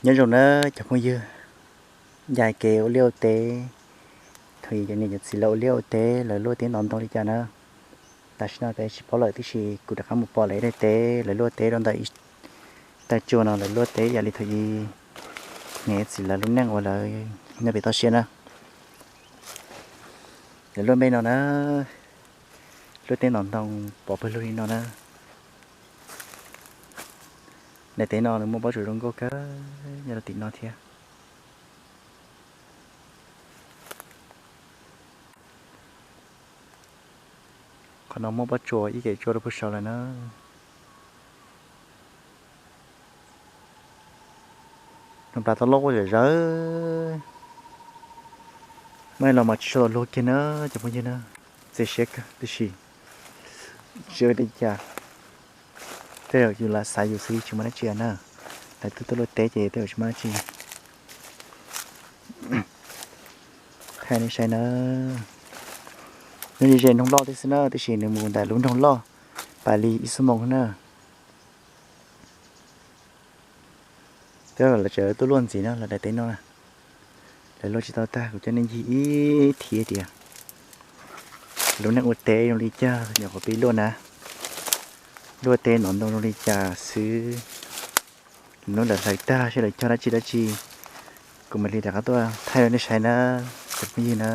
Nyob zoo na cov phooj ywg, ncaim kev ua liaj ua teb, thaum ub cov niam cov txiv lawv ua liaj ua teb lawv luaj teb ntov ntoo li cas na. Tam sim no peb tsis paub lawm tiam sis kuv rov qab mus pom lawv ib daim teb lawv luaj teb rau ntawm ib tag tsua no, lawv luaj teb yam li thaum ub niam txiv lawv lub neej uas lawv nyob pem toj siab na. Lawv luaj npe no na, luaj teb ntov ntoo pov pawg lug li no na. Daim teb no nws muaj pob tsuas zoo nkauj kawg nyob rau tim no thiab. Qhov no muaj pob tsuas ib ke tsua rau pem saud lawm na. Nws plas tau loj quaj zom zaws. Maj los mas tsis tshua tau luag kiag na cov phooj ywg na, txaus siab kawg tiam sis tsis ua li cas, tej zaum yus lam xav yus xwb tsis muaj dab tsi na. Lawv twb tuaj luaj teb ces tej zaum tsis muaj dab tsi. Thaij nej saib na, nws ze ze nroog loj thiab xwb na tiam sis nws mus ntawm lub nroog loj pas li ib xuab moos na. Twb lawv tseem tuaj luaj ntxiv na, lawv daim teb no na, lawv luaj tsis tau tag, kuv coj nej ncig ib thim tias lub neej ua teb zoo li cas, nyuam qhuav pib luaj na, luaj teb ntov ntoo zoo li cas xwb. Hnub lawv hlawv tag seb lawv cog dab tsi dab tsi, kuv mam li rov qab tuaj thaij rau nej saib na, cov phooj ywg na.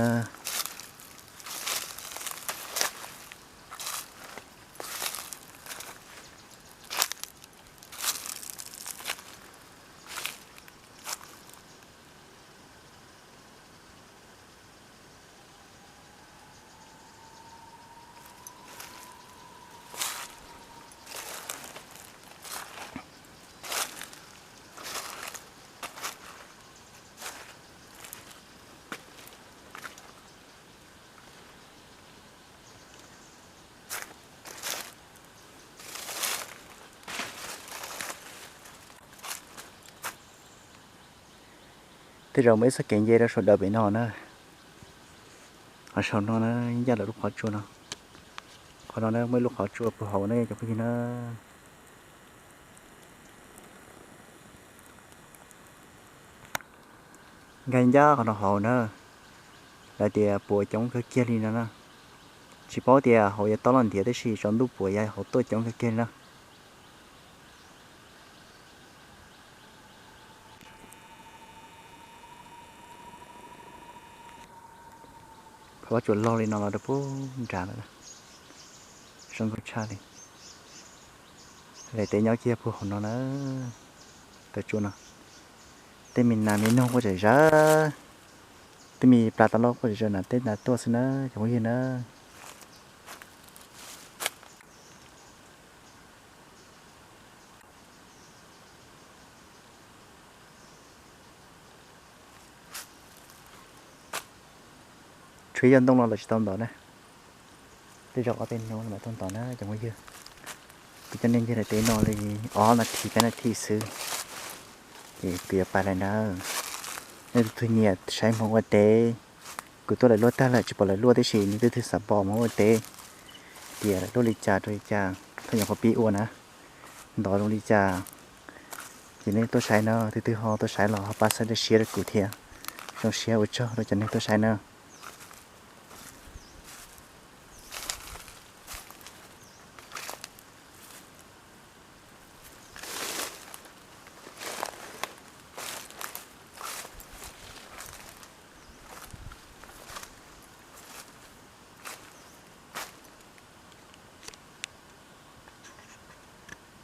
Tej zaum muaj ib txoj kev nce rau saum dawm pem no na. Qhov saum no na, ncaj lawv lub qhov tsua no. Qhov no na muaj ib lub qhov tsua puag hauv na cov phooj ywg na. Nkag ncaj qhov no hauv na, lawv tias puav coob kawg kiag li no na. Tsis paub tias hauv yuav tob los ntiav tab sis tsaus ntuj puav yav hauv tuaj coob kawg kiag li na. Pab tsuas log li no los rau puag nrad lawm, zoo nkauj tshaj li. Lawv teb nyob kiag puag hauv no na, tawm tsua no. Tej me nas me noog quaj zom zaws, tej me plas tau loj quaj zom zaws na, tej nas tuaj xwb na cov phooj ywg na. Tshuav yog ntoo los lawv tsis tau ntov na. Tej zaum ob peb hnub mam tuaj ntov na cov phooj ywg. Kuv coj nej ncig daim teb no li ob nas this peb nas this xwb, ces kuv yuav pais lawm na. Nej tus twg nyiam saib hmoob ua teb, kuv tuaj lawv luaj tag lawm tsis pom lawv luaj tib si, nej tus twg xav pom hmoob ua teb tias lawv luaj li cas rau li cas, thaum nyuam qhuav pib ua na, ntov zoo li cas, ces nej tuaj saib na. Tus twg ho tuaj saib los ho pab txhawb siab rau kuv thiab. Zoo siab ua tsaug rau cov neeg tuaj saib na.